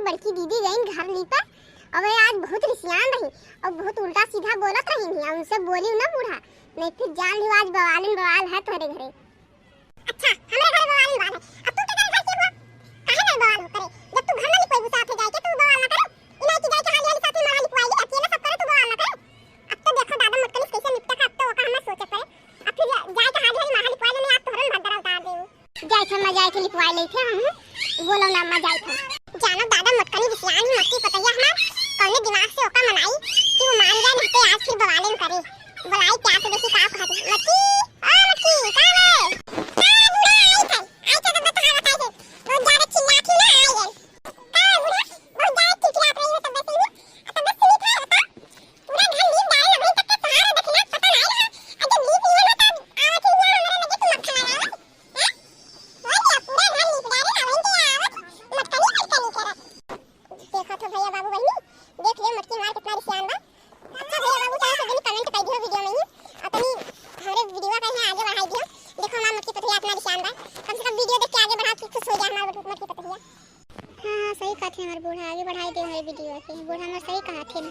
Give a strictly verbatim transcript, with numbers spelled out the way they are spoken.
बड़की दीदी गईन घर लीपे, अबे आज बहुत रिसियान रही और बहुत उल्टा सीधा बोलत रही, नहीं उनसे बोली ना बूढ़ा, नहीं फिर जान लियो आज बवालिन बवाल है तोहरे घरे। अच्छा, हमरे घरे बवाल बवाल है। अब तू के करे घर के हुआ? काहे नहीं बवाल करे? जब तू घर में लिपवाई साथे जाए के, तू बवाल ना करे। इनाई की जाए के हाली हाली साथे मरहा लिपवाई, अकेले सब करे, तू बवाल ना करे। अब तो देखो दादा मोटकनिस कैसे निपटा का, अब तो ओका हमें सोचे पड़े। अब फिर जा-, जाए के हाली हाली मरहा लिपवाई लेने, आप तोहरन भद्दरा उतार दे। जाए थे, मैं जाए थे लिपवाई ले थे हम। बोलो ना, मैं जाए थे। जानो दादा मोटकनी बिसियान ही मटकी पतैया हमार, कौने दिमाग से ओका मनाई कि वो मान जाए, नहीं तो आज फिर बवाले न करे। बुलाई प्यार से देखी का कहत है। मटकी, ओ मटकी, का है? का है बूढ़ा? आई थे, आई थे, तब तो हालत आई थे। बहुत ज्यादा चिल्लात ही ना आई है। का है बूढ़ा? बहुत ज्यादा चिल्लात रही हो तब से ही। आ तब से नहीं था, बता। पूरा घर लीप डाले, अभी तक के तुम्हारा देखना पता नहीं रहा। आ जब लीप लिया ना तब आवत ही ना हमारे लगे तुम मक्खन लगाओ। हैं? बोल दिया, पूरा घर लीप डाले, ना वहीं के आवत, मटकनी, मटकनी करत। देखा तो भैया बाबू बहिनी, देख लियो मटकी हमार कितना रिसियान बा। अच्छा भैया बाबू, चाहे सब जनी comment कर दियो video में ही, और तनी हमरे video का यहाँ आगे बढ़ाई दियो। देखो हमार मटकी पतोहिया इतना रिसियान बा, कम से कम video देख के आगे बढ़ा के खुश हो जाए हमार मटकी पतोहिया। हाँ, हाँ, सही कहत है हमार बूढ़ा, आगे बढ़ाई दियो हमारे video के। बूढ़ा हमार सही कहत है।